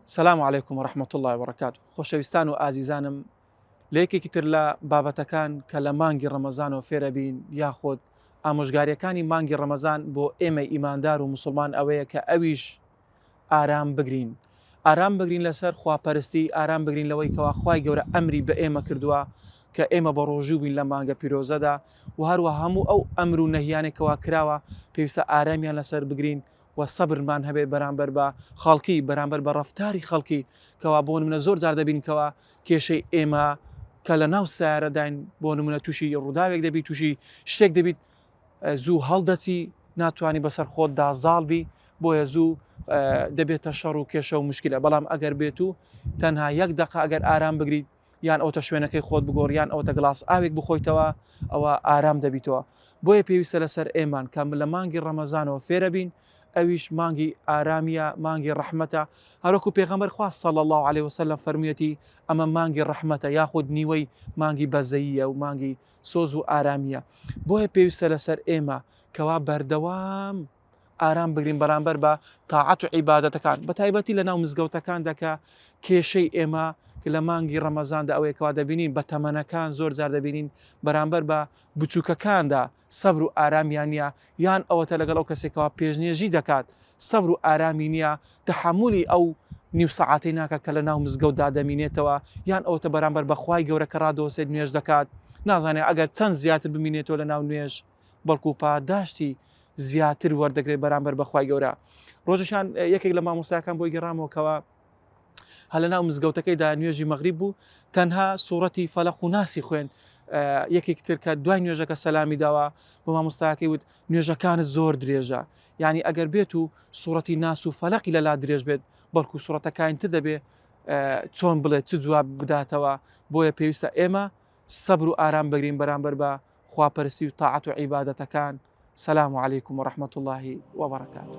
سلام علیکم و رحمة اللە و برکاته خۆشەویستان و ئازیزانم لە یەکێکی تر لە بابەتەکان کە لە مانگی ڕەمەزانەوە فێرەبین یاخود ئامۆژگاریەکانی مانگی ڕەمەزان بۆ ئێمەی ئیماندار و موسڵمان ئەوەیە کە ئەویش ئارام بگرین ئارام بگرین لەسەر خواپەرستی ئارام بگرین لەوەی کەوا خوای گەورە ئەمری بە ئێمە کردووە کە ئێمە بە ڕۆژوو بین لەم مانگە پیرۆزەدا و هەروە هەموو ئەو ئەمر و نەهیانێک کەوا کراوە پێویستە ئارامیان لەسەر بگرین و سەبرمان هەبێت بەرامبەر بە خەڵکی بەرامبەر بە ڕەفتاری خەڵکی کەوا بۆ نمونە زۆر جار دەبین کەوا کێشەی ئێمە کە لە ناو سیارەداین بۆ نمونە تووشی ڕووداوێک دەبی تووشی شتێک دەبیت زوو هەڵدەچی ناتوانانی بەسەر خۆتدا زاڵ بی بۆیە زوو دەبێتە شەڕ و کێشە و مشکلە بەڵام ئەگەر بێت و تەنها یەک دقە ئەگەر ئارام بگریت یان ئەوتە شوێنەکەی خۆت بگۆڕ یان ئەوتە گڵاس ئاوێک بخۆیتەوە ئەوە ئارام دەبیتەوە بۆیە پێویستە لەسەر ئێمان کە لە مانگی ڕەمەزانەوە فێرەبین ئەویش مانگی ئارامیە مانگی ڕەحمەتە هەروەکو پێغەمبەر خوا صلی الله علیه وسلم فەرموویەتی ئەمە مانگی ڕەحمەتە یاخود نیوەی مانگی بەزەییە و مانگی سۆز و ئارامیە بۆیە پێویستە لەسەر ئێمە کەوا بەردەوام ئارام بگرین بەرامبەر بە تاعەت و عیبادەتەکان بە تایبەتی لە ناو مزگەوتەکاندا کە کێشەی ئێمە لە مانگی ڕەمەزاندا ئەوەیە کەوا دەبینین بە تەمەنەکان زۆر جار دەبینین بەرامبەر بە بچووکەکاندا سەبر و ئارامیان نییە یان ئەوەتە لەگەڵ ئەو کەسێکەوە پێشنوێژی دەکات سەبر و ئارامی نییە تەحەمولی ئەو نیو سەعاتەی ناکات کە لە ناو مزگەوتدا دەمینێتەوە یان ئەوەتە بەرامبەر بە خوای گەورە کە ڕادەوەستێت نوێژ دەکات نازانێت ئەگەر چەند زیاتر بمینێتەوە لە ناو نوێژ بەڵکو پاداشتی زیاتر وەردەگرێت بەرامبەر بەخوای گەورە ڕۆژشان یەکێک لە مامۆستاکان بۆی گەڕامەوە کەەوە هە لە ناو مزگەوتەکەیدا نوێژی مەغریب بوو تەنها سوڕەتی فەلق و ناسی خوێن یەکێک تر کە دوای نوێژەکە سەلامی داوە بۆ مامۆستاکەی وت نوێژەکانت زۆر درێژە یعنی ئەگەر بێت و سوڕەتی ناس و فەلقی لەلا درێژ بێت بەڵکو سوڕەتەکانی تر دەبێ چۆن بڵێت چ جواب بداتەوە بۆیە پێویستە ئێمە سەبر و ئارام بگرین بەرامبەر بە خواپەرستی و تاعەت و عیبادەتەکان سلام علیکم و رحمة اللە و برکاته.